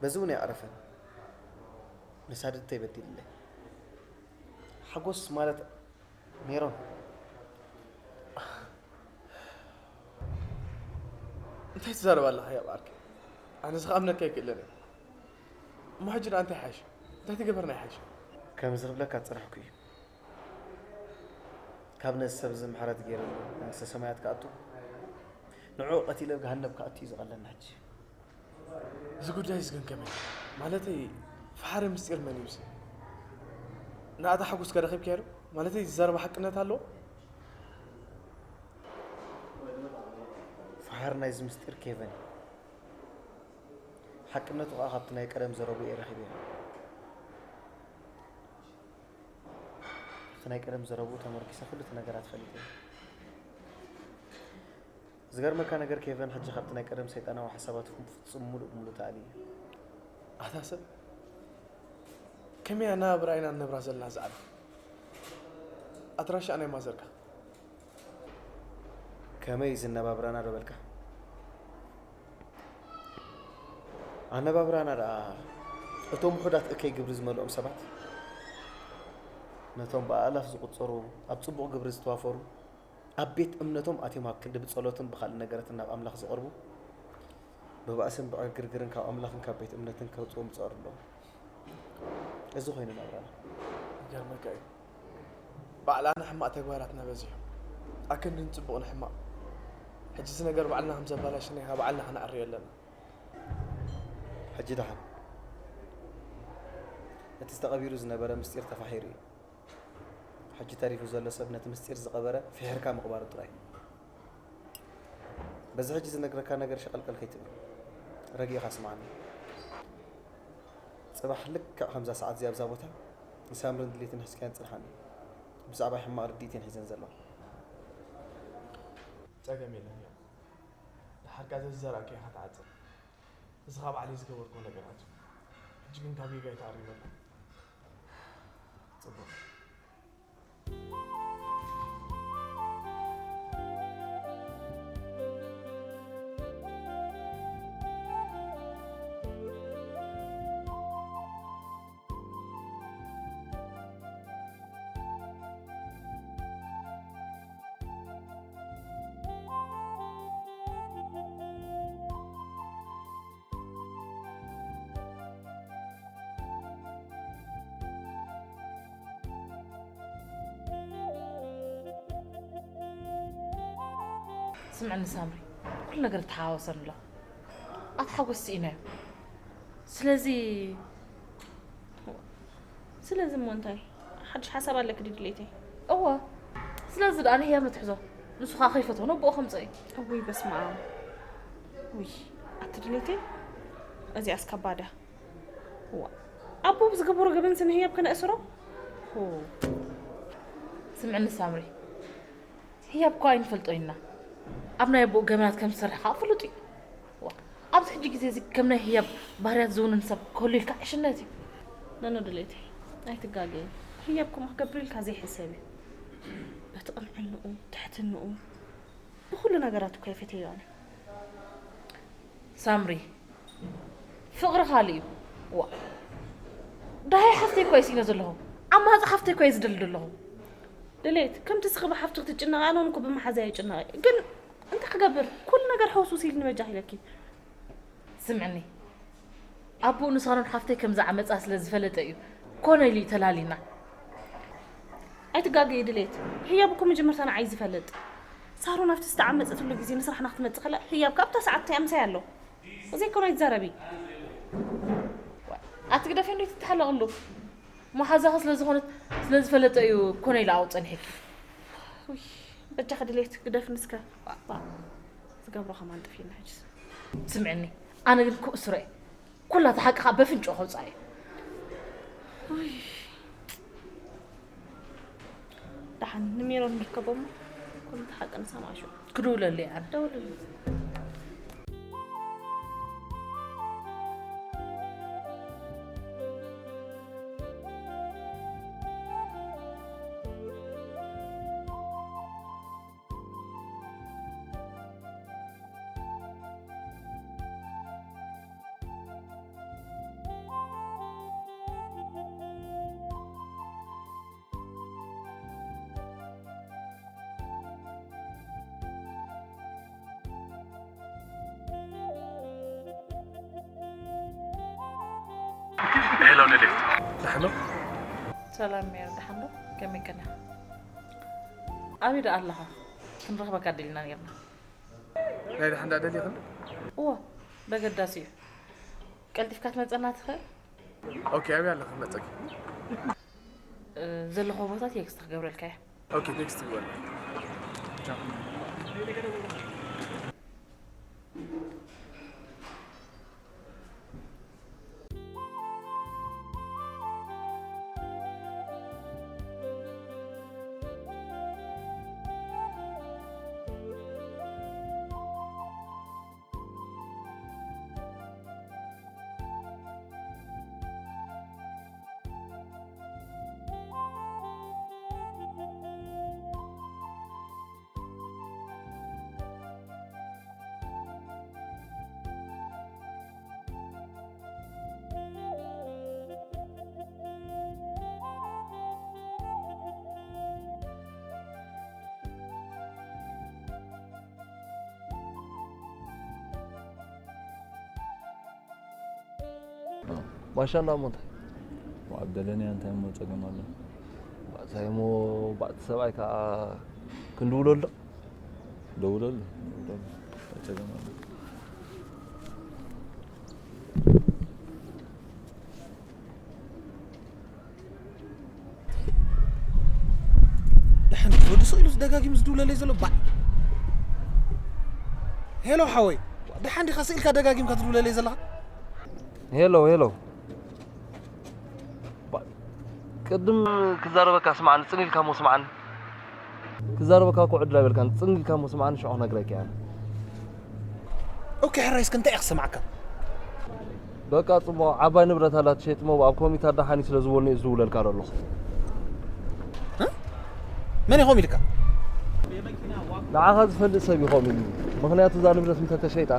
በዚ እውን ኣይዕረፈን። ንሳድተይ በዲልለይ። ሓጎስ ማለት ሜሮን። እንታይ ትዛረብ ኣለኻ ህያብ ዓርከይ? ኣነ ዝኸኣምነካ ኣይክእልን እየ። እሞ ሕጂ ደኣ እንታይ ይሓይሽ? እንታይ ትገበርና ይሓይሽ? ከምዚ ክብለካ ዝጸናሕኩ እዩ። ካብ ነዚ ሰብ እዚ ምሕረት ገይረሉ መንግስተ ሰማያት ክኣቱ፣ ንዕኡ ቀቲለ ኣብ ገሃነብ ክኣቱ እዩ ዝቐለና ሕጂ። እዚ ጉዳይ እዚ ግን ከመይ? ማለተይ፣ ፈሓሪ ምስጢር መን እዩ እዚ? ንኣታ ሓጎስ ከ ረኺብካዮ ዶ? ማለተይ፣ ዝዛረባ ሓቅነት ኣለዎ? ፈሓሪ ናይዚ ምስጢር ኬቨን እዩ። ሓቅነቱ ከኣ ካብቲ ናይ ቀደም ዘረብኡ እየ ረኺበዮ። ኣብቲ ናይ ቀደም ዘረብኡ ተመርኪሰ ክልተ ነገራት ፈሊጠ እየ። ዝገርመካ ነገር ኬቨን ሕጂ ካብቲ ናይ ቀደም ሰይጣናዊ ሓሳባቱ ፍጹም ምሉእ ብምሉእ ተኣልዩ እዩ። ኣታ ሰብ፣ ከመይ ኣነባብራ ኢና ንነብራ ዘለና ዝዓቢ? ኣድራሻ ናይ ማዘርካ? ከመይ ዝነባብራና ዶ በልካ? ኣነባብራና ደኣ እቶም ውሑዳት እከይ ግብሪ ዝመልኦም ሰባት ነቶም ብኣእላፍ ዝቑጸሩ ኣብ ጽቡቕ ግብሪ ዝተዋፈሩ ኣብ ቤት እምነቶም ኣትዮም ኣብ ክንዲ ብጸሎትን ብኻልእ ነገራትን ናብ ኣምላኽ ዝቐርቡ ብባእስን ብዕግርግርን ካብ ኣምላኽን ካብ ቤት እምነትን ከውጽኦም ይጸሩ ኣለዉ። እዚ ኮይኑ ናብራና። ይገርመካ እዩ። ባዕላና ሕማቕ ተግባራትና በዚሑ። ኣክንዲ ንጽቡቕ ንሕማቕ። ሕጂ እዚ ነገር ባዕልና ከም ዘባላሽናዮ ባዕልና ክነዕርዮ ኣለና። ሕጂ ደሓን። እቲ ዝተቐቢሩ ዝነበረ ምስጢር ተፋሒሩ እዩ። ሕጂ ተሪፉ ዘሎ ሰብ ነቲ ምስጢር ዝቐበረ ፍሒርካ ምቕባሩ ጥራይ። በዚ ሕጂ ዝነግረካ ነገር ሸቐልቀል ከይትብል። ረጊእኻ ስምዓኒ። ጽባሕ ልክዕ ከምዛ ሰዓት እዚኣ ኣብዛ ቦታ ንሳምርን ድሌትን ሒዝካየን ጽንሓኒ። ብዛዕባ ሕማቕ ርድኢት እየን ሒዘን ዘለዋ። ጸገም የለን እያ። ድሓር ከኣ ዘዝዘራእካዮ ኢኻ ትዓጽድ። እዚ ካብ ባዕለይ ዝገበርክዎ ነገራት እዩ። ሕጂ ግን ካብ ጌጋይ ተኣሪመ ኣለኹ። ጽቡቕ። ስምዕኒ ሳምሪ፣ ኩሉ ነገር ተሓዋወሰኒ ኣሎ። ኣቲ ሓጎስ ስኢናዮ። ስለዚ ስለዚ እሞ እንታይ ሓድሽ ሓሳብ ኣለኪ ድዩ ድሌተይ? እወ። ስለዚ ደኣ ንህያብ ንትሕዞ። ንሱ ኸኣ ከይፈትዎ ነቦኡ ከምጽኦ እዩ። እውይ በስመ ኣብ። ውይ ኣቲ ድሌተይ እዚኣስ ከባድ እያ። እዋ ኣቦ ብዝገበሮ ገበንሲ ንህያብ ከነእስሮ? ሆ። ስምዕኒ ሳምሪ። ህያብ እኮ ኣይንፈልጦ ኢና። ኣብ ናይ ኣቦኡ ገበናት ከም ዝሰርሕ ከኣ ፍሉጥ እዩ። ዋ፣ ኣብዚ ሕጂ ግዜ እዚ ከም ናይ ህያብ ባህርያት ዝውንን ሰብ ክህሉ ኢልካ ዕሽነት እዩ። ነኖ ድሌተይ፣ ኣይትጋገዪ። ህያብ ከምኡ ክገብር ኢልካ ዘይሕሰብ እዩ። በቲ ቅንዕንኡ፣ ትሕትንኡ፣ ብኹሉ ነገራት እኮ ይፈትየዮ ኣነ። ሳምሪ፣ ፍቕሪ ካልእ እዩ። ዋ፣ ደሃይ ሓፍተይ እኮ እየ ስኢነ ዘለኹ። ዓማጺ ሓፍተይ እኮ እየ ዝደሊ ዘለኹ። ድሌት፣ ከምቲ እስኺ ብሓፍትኺ ትጭነቒ፣ ኣነ እውን እኮ ብመሓዛይ ይጭነቕ እየ። ግን እንታይ ክገብር? ኩሉ ነገር ሕውስውስ ኢልኒ በጃኺ ኢለኪ። ስምዕኒ፣ ኣቦኡ ንሳሮን ሓፍተይ ከም ዝዓመጻ ስለ ዝፈለጠ እዩ ኮነ ኢሉ እዩ ተላልዩና። ኣይትጋገዪ ድሌት፣ ህያብ እኮ መጀመርታ ንዓይ ዝፈልጥ። ሳሮን ኣብቲ ዝተዓመጸትሉ ግዜ ንስራሕና ክትመጽእ ከላ፣ ህያብ ከኣ ኣብታ ሰዓት እቲኣ ምሳይ ኣሎ። እዚ እኮ ኣይትዛረቢ። ኣቲ ግደፊ እንዶ ትተሓለቕሉ። መሓዛኺ ስለ ዝኾነት፣ ስለ ዝፈለጠ እዩ ኮነ ኢለ ኣብኡ ጸኒሐኪ። ውይ፣ በጃኺ ድሌት ግደፍኒ እስከ። ባ፣ ባ፣ ዝገብሮ ከማን ጠፊእና ሕጅስ። ስምዕኒ፣ ኣነ ግን ክእስሮ እየ። ኩላ እታ ሓቂ ኸኣ በፍንጭ ከውጽኣ እየ። ውይ። ደሓን ንሜሮን ንርከቦም። ኩሉ ሓቂ ንሰማዕ ሽዑ። ክድውለሉ እየ ኣነ። ደውልሉ። ሄሎ፣ ንዴት ደሓን ዶ? ሰላም ሜር፣ ደሓን ዶ? ከመይ ከነ? ኣበይ ደኣ ኣለኻ? ክንረኽበካ ደሊና ኔርና። ናይ ደሓን ደኣ ደሊኽኒ? እወ፣ በገዳሲ እዩ። ቀልጢፍካ ትመጸና ትኽእል? ኦኬ፣ ኣበይ ኣለኺ? ክመጸኪ። እ፣ ዘለኹ ቦታ ቴክስት ክገብረልካ እየ። ኦኬ፣ ቴክስት ግበሪ። ቻው። ማሻ እንዳ እሞ እንታይ? ዋዕ ደለንያ እንታይ እሞ ጸገም ኣሎ? እንታይ እሞ ባዕቲ ሰብኣይ ከኣ ክንድውለሉ ዶ? ደውለሉ፣ ደውለሉ። እንታይ ጸገም ኣሎ? ደሓን ወዲ ስቕ ኢሉ ደጋጊሙ ዝድውለለይ ዘሎ ባዕ። ሄሎ ሓወይ፣ ደሓን ዲኻ ስቕ ኢልካ ደጋጊምካ ትድውለለይ ዘለኻ? ሄሎ፣ ሄሎ። ባዕ። ቅድም ክዛረበካ ስምዓኒ፣ ጽን ኢልካ እሞ ስምዓኒ። ክዛረበካ እኮ ዕድል ኣይበልካን፣ ጽን ኢልካ እሞ ስምዓኒ፣ ሽዑ ክነግረካ እየ ኣነ። ኦኬ፣ ሕራይ እስከ እንታይ እየ ክሰምዓካ? በቃ ጽቡቕ፣ ዓባይ ንብረት ኣላ ትሸይጥ እሞ ኣብ ኮሚታ ደሓን እዩ ስለ ዝበሉኒ እየ ዝድውለልካ ዘለኹ። እ? መን እዩ ከምኡ ኢልካ? ንዓኻ ዝፈልጥ ሰብ እዩ ከምኡ ኢሉ። ምኽንያቱ እዛ ንብረት እንተተሸይጣ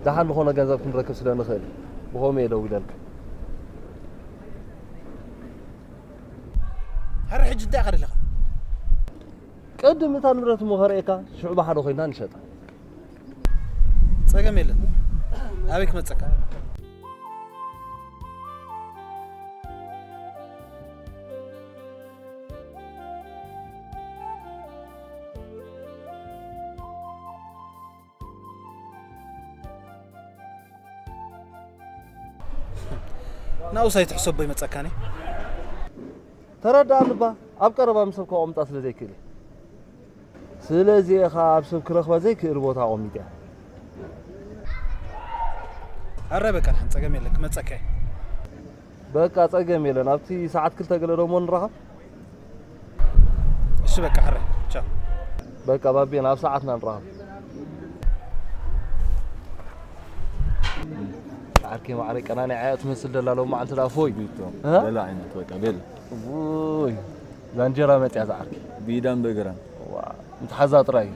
ደሓን ዝኾነ ገንዘብ ክንረክብ ስለ ንኽእል ብኸምኡ እየ ደዊለልካ። ሕራይ ሕጂ እንታይ ኢኻ ደሊኻ? ቅድም እታ ንብረት እሞ ከርእየካ፣ ሽዑ ብሓደ ኮይንና ንሸጣ። ጸገም የለን። ኣበይ ክመጸካ? ናብኡስ ኣይትሕሰቦ ይመጸካኒ። ተረድኣኒ እባ፣ ኣብ ቀረባ ምስ ሰብ ከቐምጣ ስለ ዘይክእል እየ። ስለዚ ኢኻ ኣብ ሰብ ክረኽባ ዘይክእል ቦታ ኣቐሚጥያ። ኣረ በቃ፣ ደሓን ጸገም የለን፣ ክመጸካ እየ። በቃ፣ ጸገም የለን። ኣብቲ ሰዓት ክልተ ገለ ደሞ ንራኸብ። እሺ፣ በቃ፣ ሕራይ፣ ቻው። በቃ፣ ባቤን፣ ኣብ ሰዓትና ንራኸብ። ዓርከይ ማዕረይ ቀናኒዓ እያ ትመስል ደላ ሎሚ መዓልቲ ደኣ ፎይ። ቢቶ፣ እ? ገለ ዓይነት በቃ፣ ገለ። ውይ፣ እዛ እንጀራ መጽያ እዛ ዓርከይ። ብኢዳን በግራን። ዋ፣ ምትሓዛ ጥራይ እዩ።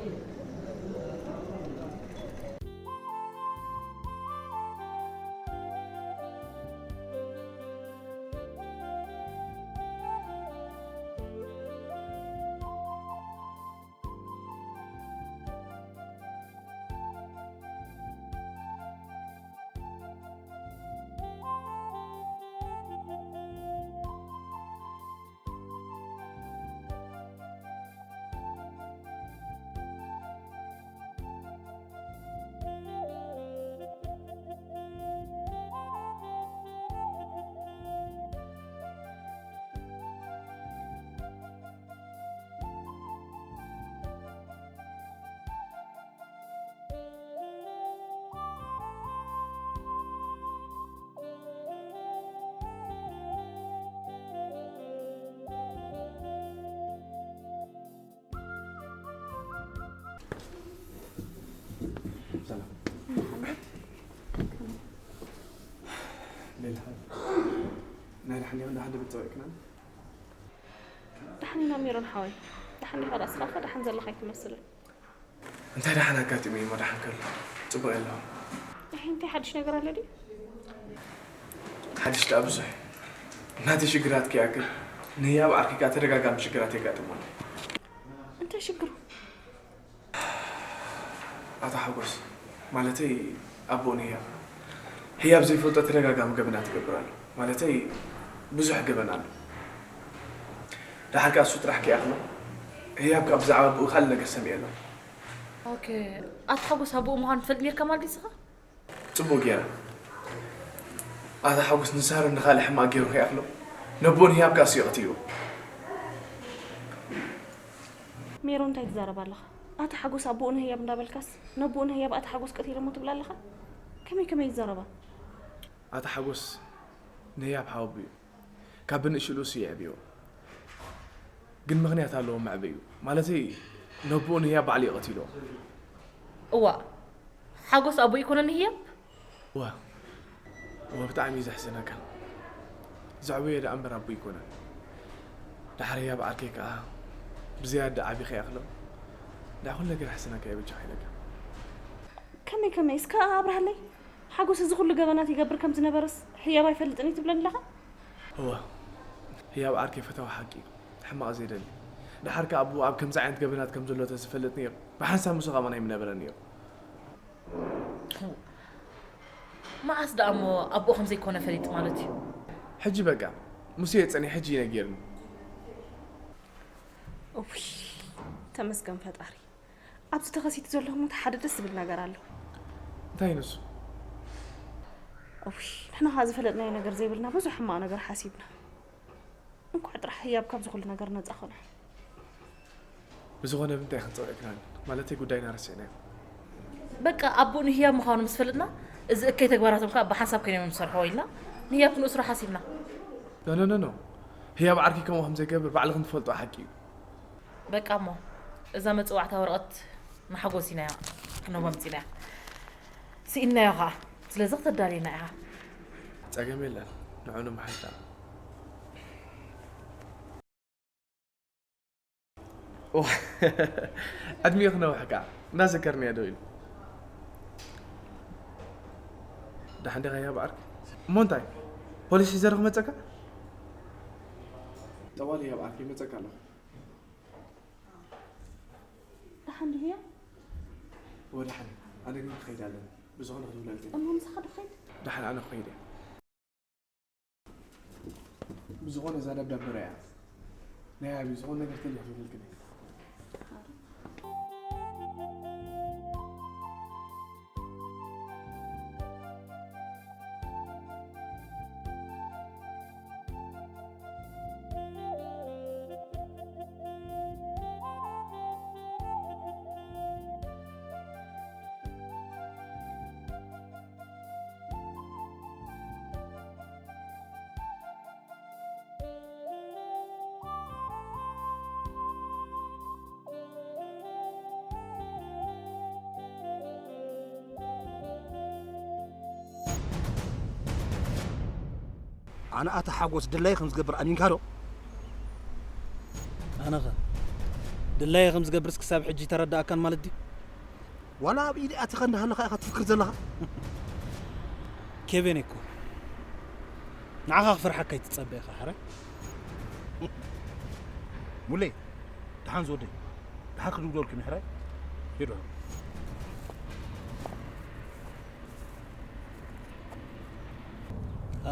እንዳ ሓደ ቤት ጸባይ ክናን ደሓን ኢና ሜሮን ሓወይ። ደሓን ዲኻ? ራስኻ ኸ ደሓን ዘለኻ ኣይትመስልን። እንታይ ደሓን ኣጋጢሙ እዩ? ደሓን ከሎ ጽቡቕ የለኹ። እህ፣ እንታይ ሓድሽ ነገር ኣሎ ድዩ? ሓድሽ ደኣ ብዙሕ። ናተይ ሽግራት ክይኣክል ንህያብ ዓርኪ ከኣ ተደጋጋሚ ሽግራት የጋጥሙኒ። እንታይ ሽግሩ? ኣቶ ሓጎስ፣ ማለተይ ኣቦኡ ንህያብ፣ ህያብ ዘይፈልጦ ተደጋጋሚ ገበናት ይገብር ኣሎ። ማለተይ ብዙሕ ገበን ኣሎ። ደሓር ከኣ እሱ ጥራሕ ከይኣኽሎ ህያብ ከኣ ብዛዕባ ኣቦኡ ካልእ ነገር ሰሚዐ ኣለኹ። ኦኬ፣ ኣቶ ሓጎስ ኣቦኡ ምዃኑ ትፈልጥ ነይርካ ማለት ድዩ ንስኻ? ጽቡቕ ገይረ። ኣቶ ሓጎስ ንሳሮን ንኻልእ ሕማቕ ገይሩ ከይኣኽሎ ነቦን ህያብ ከኣ እሱ እዩ ቀቲልዎ። ሜሮን እንታይ ትዛረብ ኣለኻ? ኣታ ሓጎስ ኣቦኡ ንህያብ እንዳበልካስ ነቦኡ ንህያብ ኣታ ሓጎስ ቀቲሎሞ ትብል ኣለኻ? ከመይ ከመይ ይዛረባ? ኣቶ ሓጎስ ንህያብ ሓወቡ እዩ። ካብ ብንእሽትኡ እሱ የዕብዮ። ግን ምኽንያት ኣለዎ መዕበዩ። ማለተይ ነቦኡ ንህያብ ባዕሉ እዩ ቀቲልዎ። እዋ ሓጎስ ኣቦ ይኮነ ንህያብ? እዋ እዋ ብጣዕሚ እዩ ዘሕዝነካ። ዘዕበዮ ደኣ እምበር ኣቦ ይኮነን። ድሓር ህያብ ዓርከይ ከኣ ብዝያዳ ዓቢ ከይኣኽሎ ደኣ ኩሉ ነገር የሕዝነካ እዩ በጃኻ ኢለካ። ከመይ ከመይ እስከ ኣብርሃለይ? ሓጎስ እዚ ኩሉ ገበናት ይገብር ከም ዝነበረስ ህያብ ኣይፈልጥን እዩ ትብለኒ ኣለኻ? እዋ ህያብ ዓርከይ ፈታዊ ሓቂ እዩ። ሕማቕ ዘይደሊ። ድሓር ከኣ ኣቦኡ ኣብ ከምዚ ዓይነት ገበናት ከም ዘሎ ተዝፈልጥ ነይሩ ብሓንሳብ ምስኡ ከማን ኣይምነበረን ነይሩ። መዓስ ደኣ እሞ ኣቦኡ ከም ዘይኮነ ፈሊጡ ማለት እዩ? ሕጂ በቃ ምስኡ እየ ጸኒሐ ሕጂ እዩ ነጊርኒ። እውይ ተመስገን ፈጣሪ። ኣብዚ ተኸሲቱ ዘሎ ህሞት ሓደ ደስ ዝብል ነገር ኣሎ። እንታይ ንሱ? እውይ ንሕና ኸዓ ዝፈለጥናዮ ነገር ዘይብልና ብዙሕ ሕማቕ ነገር ሓሲብና። እንኳዕ ጥራሕ ህያብ ካብዚ ኩሉ ነገር ነፃ ኮነ። ብዝኾነ ብምንታይ ክንፀውዕ ክናን ማለተይ ጉዳይና ረሲዕናዮ። በቃ ኣቦኡ ንህያብ ምዃኑ ምስ ፈለጥና እዚ እከይ ተግባራቶም ከዓ ብሓንሳብ ኮይኖም እዮም ዝሰርሕዎ ኢልና ንህያብ ክንእስሮ ሓሲብና። ኖ ኖ ኖ ኖ ህያብ ዓርኪ ከምኡ ከም ዘይገብር ባዕልኽን ትፈልጦ ሓቂ እዩ። በቃ እሞ እዛ መፅዋዕታ ወረቐት ንሓጎስ ኢና ክንህቦ ኣምፂናያ። ስኢንናዮ ከዓ ስለዚ ክተዳልየና ኢኻ። ጸገም የለን ንዑ ንምሓሽ ደኣ። ኦ፣ ዕድሚኡ ክነውሕ ከኣ እንዳዘከርናዮ ደው ኢሉ። ደሓን ዲኻ ህያብ ዓርኪ? እሞ እንታይ ፖሊስ ሒዘ ዶ ክመጸካ? ጠዋሊ ህያብ ዓርኪ ይመጸካ ኣለኹ። ደሓን ድዩ ህያብ? እወ ደሓን እየ። ኣነ ግን ክኸይድ ኣለኒ። ብዝኾነ ክትብለልኪ። እሞ ምሳኻ ዶ ክኸይድ? ደሓን ኣነ ክኸይድ እየ። ብዝኾነ እዛ ደብዳብ ብርያ እያ። ናይ ኣቢ ዝኾነ ነገር ተልዩ ክትብለልክን እየ። ኣነ ኣታ ሓጎስ ድላየ ከም ዝገብር ኣሚንካ ዶ? ኣነኸ ድላየ ከም ዝገብርስ ክሳብ ሕጂ ተረዳእካን ማለት ድዩ? ዋላ ኣብ ኢድ ኣቲኻ እንዳሃለኻ ኢኻ ትፍክር ዘለኻ? ኬቬን እኮ ንዓኻ ክፈርሓካ ኣይትጸበ ኢኻ ሕራይ። ሙሌ ደሓን ዝወደይ ደሓን ክድውለልኩም ሕራይ ሄዶ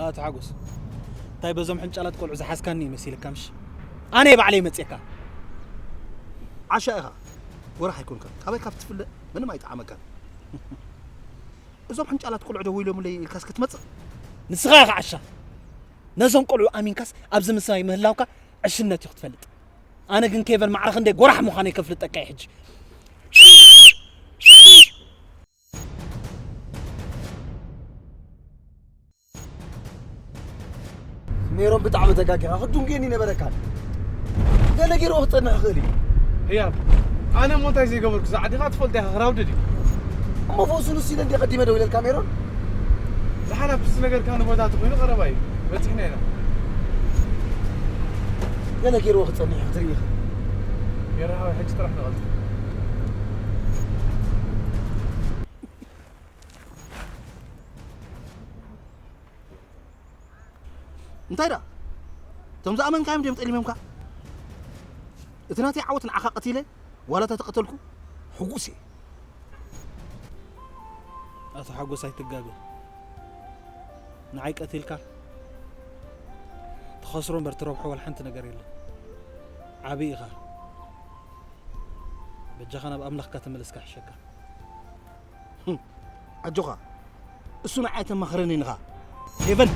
ኣቶ ሓጎስ እንታይ በዞም ሕንጫላት ቆልዑ ዝሓዝካኒ መሲልካ ምሽ ኣነ ባዕለይ መፅእካ ዓሻ ኢኻ ጎራሕ ኣይኮንካን ካበይ ካብ ትፍለጥ ምንም ኣይጠዓመካን እዞም ሕንጫላት ቆልዑ ደው ኢሎምለይ ኢልካስ ክትመፅእ ንስኻ ኢኻ ዓሻ ነዞም ቆልዑ ኣሚንካስ ኣብዚ ምስማይ ምህላውካ ዕሽነት እዩ ክትፈልጥ ኣነ ግን ኬቨን ማዕረ ክንደይ ጎራሕ ምዃነይ ከፍልጠካ እየ ሕጂ ሜሮን ብጣዕሚ ተጋጊኻ ክዱንግየኒ ነበረካ ገለ ገይርዎ ክፀንሕ ይኽእል እዩ ህያብ ኣነ እሞ እንታይ ዘይገበርኩ ዝዓዲኻ ትፈልጦ ኢኻ ክራውድድ እዩ እሞ ፈውሱ ንሱ ኢለ እንዲ ቀዲመ ደው ኢለልካ ሜሮን ዝሓላፍስ ነገርካ ንቦታ ተኮይኑ ቀረባ እዩ በፂሕና ኢና ገለ ገይርዎ ክጸንሕ እዩ ክትርኢ ኢኻ። የረሃዊ ሕጂ ጥራሕ ንቐጽል። እንታይ ደኣ? እቶም ዝኣመንካዮም ድዮም ጠሊሞምካ? እቲ ናተይ ዓወት ንዓኻ ቀቲለ ዋላ ተተቐተልኩ ሕጉስ እየ። ኣቶ ሓጎስ ኣይትጋገ። ንዓይ ቀቲልካ ትኸስሮ እምበር ትረብሖ ዋላ ሓንቲ ነገር የለን። ዓቢ ኢኻ። በጃኻ ናብ ኣምላኽካ ተመለስካ ይሕሸካ። ኣጆኻ፣ እሱ ንዓይ ተማኽረኒ ንኻ ሄቨን።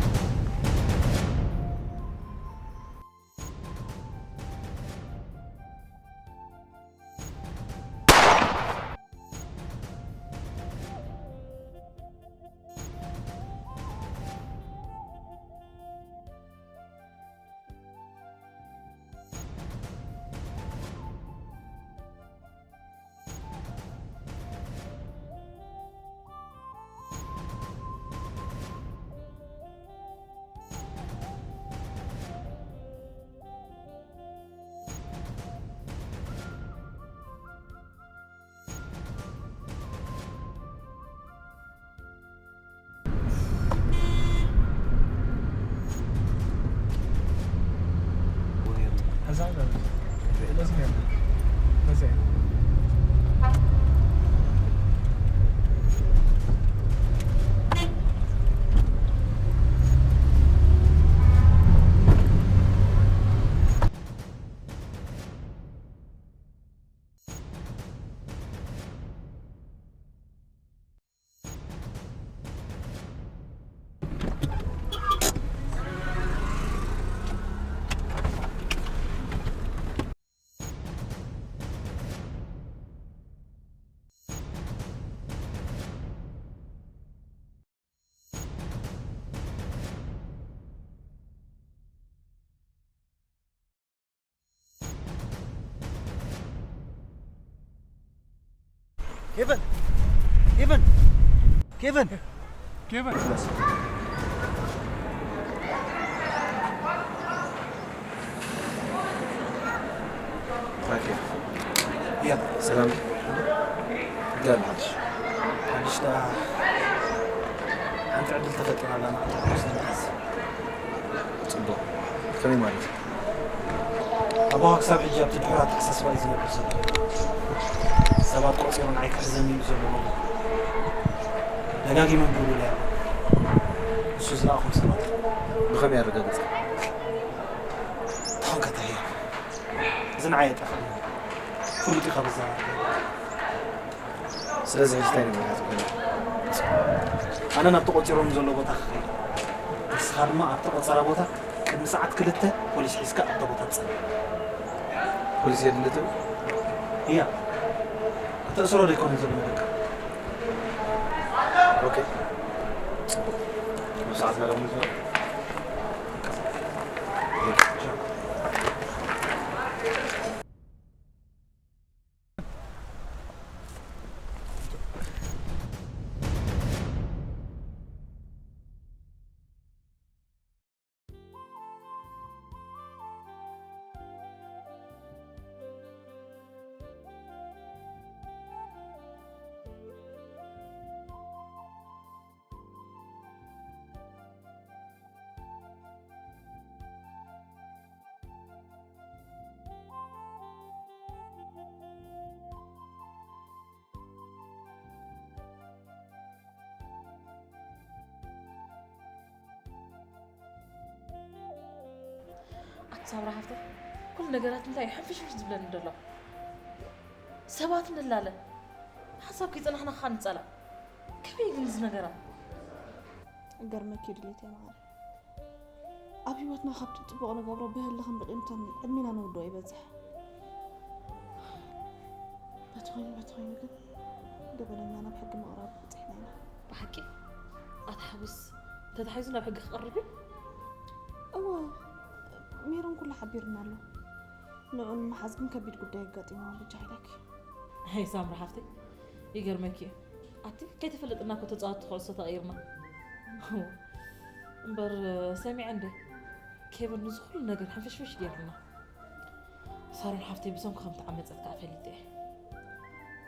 ኬቨን፣ ኬቨን፣ ኬቨን፣ ኬቨን። ያ ሰላም ጋል ሓድሽ ሓድሽ ደኣ ሓንቲ ዕድል ተፈጢራላ ማለት እዩ። ጽቡቕ። ከመይ ማለት እዩ? ኣባኻ ክሳብ ሕጂ ኣብቲ ድሑር ኣተሓሳስባ እዩ ዝነብር ዘሎ። ሰባት ቆጺሩ ንዓይ ክሕዘኒ ኢሉ ዘሎ ዘሎ። ደጋጊሞም ክብሉለይ ኣለዉ። ንሱ ዝለኣኹም ሰባት። ብኸመይ ኣረጋገጽካ? ተኾንከታ ህያብ። እዚ ንዓይ የጠፍኣኒ። ፍሉጥ ኢኻ በዛ ነገር። ስለዚ ሕጂ እንታይ ንገብር? ኣነ ናብ ተቖጺሮም ዘሎ ቦታ ክኸይድ። ንስኻ ድማ ኣብቲ ቆጸራ ቦታ ቅድሚ ሰዓት ክልተ ፖሊስ ሒዝካ ኣብታ ቦታ ትጸንሕ። ፖሊስ የድሊ ትብል? እያ። ክተእስሮ ዶ ኣይኮነን ዘሎ በቃ። ኦኬ። ጽቡቕ። ብሰዓት መደብ ንዝበል። ኣቲ ሳምራ ሓፍተይ፣ ኩሉ ነገራት እንታይ እዩ ሕንፍሽፍሽ ዝብለኒ ዘሎ? ሰባት ንላለ፣ ሓሳብ ከይጸናሕና ኸኣ ንጻላእ። ከመይ ግን እዚ ነገራት? ገርመኪ ድሌት እያ መዓረ። ኣብ ህይወትና ካብቲ ጽቡቕ ንገብሮ ብህልኽን ብጥንትን ዕድሜና ንውድኦ ይበዝሕ። በቲ ኮይኑ በቲ ኮይኑ ግን ገበነኛ ናብ ሕጊ ምቕራብ በጺሕና ኢና። ብሓቂ ኣቲ ሓጎስ ተታሒዙ ናብ ሕጊ ክቐርብ እዩ? እወ፣ ሜሮን ኩሉ ሓቢርና ኣሎ። ንዑ ንምሓዝ ግን ከቢድ ጉዳይ ኣጋጢምዎ በጃ ኢለኪ። ሄይ ሳምሪ ሓፍተይ፣ ይገርመኪ እዩ። ኣቲ ከይተፈለጥና እኮ ተጻወትቲ ኩዕሶ ተቐይርና። እምበር ሰሚዐ እንደ ኬቨን ንዚ ኩሉ ነገር ሕንፍሽፍሽ ገይሩና። ሳሮን ሓፍተይ ብሰንኩ ከም ተዓመጸት ከኣ ፈሊጠ እየ።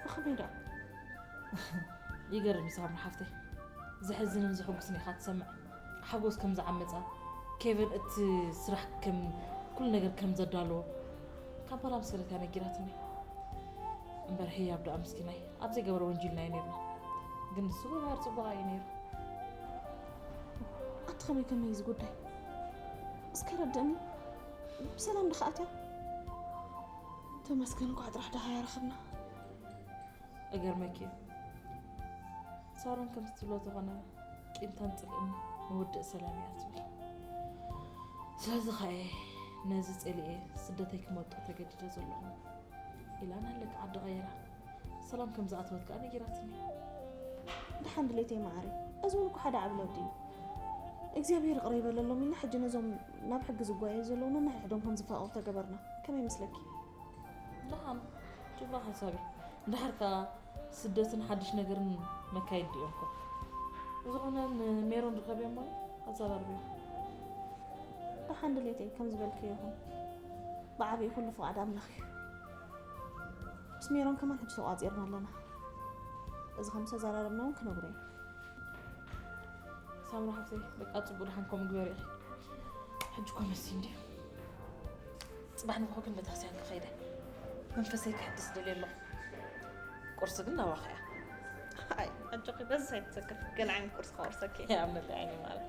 ብኸመይ ደኣ? ይገርም እዩ ሳሮን ሓፍተይ። ዘሕዝንን ዘሐጉስን ኢኻ ትሰምዕ። ሓጎስ ከም ዝዓመጻ፣ ኬቨን እቲ ስራሕ ከም፣ ኩሉ ነገር ከም ዘዳለዎ፣ ካምፓላ ምስ ከደት እያ ነጊራትኒ። እምበር ህያብ ደኣ ምስኪናይ፣ ኣብ ዘይገበረ ወንጂልናዮ ነይርና። ግን ንሱ ገባር ጽቡቕ እዩ ነይሩ። ኣቲ ከመይ ከመይ እዚ ጉዳይ? እስከ ረድእኒ። ብሰላም ድኻ ኣትያ? ተመስገን፣ እንኳዕ ጥራሕ ደሃያ ረኸብና። እገርመኪ እዩ። ሳሮን ከምዚ ትብሎ ተኾነ፣ ቂምታን ጽልእን ንውድእ ሰላም እያ ትብል። ስለዚ ኸኣ እየ ነዚ ጸሊኤ ስደተይ ክመርጦ ተገዲደ ዘለኹ። ኢላ ናለካ ዓዲ ቀይራ ሰላም ከም ዝኣተወት ከኣ ነጊራትኒ። ደሓን ድሌተይ መዓረይ፣ እዚ እውን እኮ ሓደ ዓቢ ለውጢ እዩ። እግዚኣብሔር ይቕረ ይበለሎም ኢልና ሕጂ ነዞም ናብ ሕጊ ዝጓየዩ ዘለዉ ነንሕድሕዶም ከም ዝፋቐሩ ተገበርና። ከመይ ይመስለኪ? ደሓን፣ ጽቡቕ ሓሳብ እዩ። እንድሕር ከኣ ስደትን ሓድሽ ነገርን መካየዲ እዮም እኮ። ብዝኾነ ንሜሮን ርኸብዮ እሞ ኣዘራርብዮ። ደሓን ድሌተይ ከም ዝበልክዮ ይኹን። ብዓቢኡ ኩሉ ፍቓድ ኣምላኽ እዩ። ምስ ሜሮን ከማን ሕጂ ተቋጺርና ኣለና። እዚ ከም ዝተዘራረብና እውን ክነግሮ እዩ። ሳምራ ሓፍተይ፣ በቃ ጽቡቕ ደሓን ከምኡ ግበሪ ኢኺ። ሕጂ እኮ መሲ እንድዩ። ጽባሕ ንግሆ ግን ቤተክርስትያን ክኸይደ መንፈሰይ ከሕድስ ደልየ ኣለኹ። ቁርሲ ግን ናባኺ እያ። ኣይ፣ ኣጆኺ በዚ ኣይትሰክፍ። ገለ ዓይነት ቁርሲ ከቑርሰኪ እየ። ኣመለይ ዓይኒ ማለት።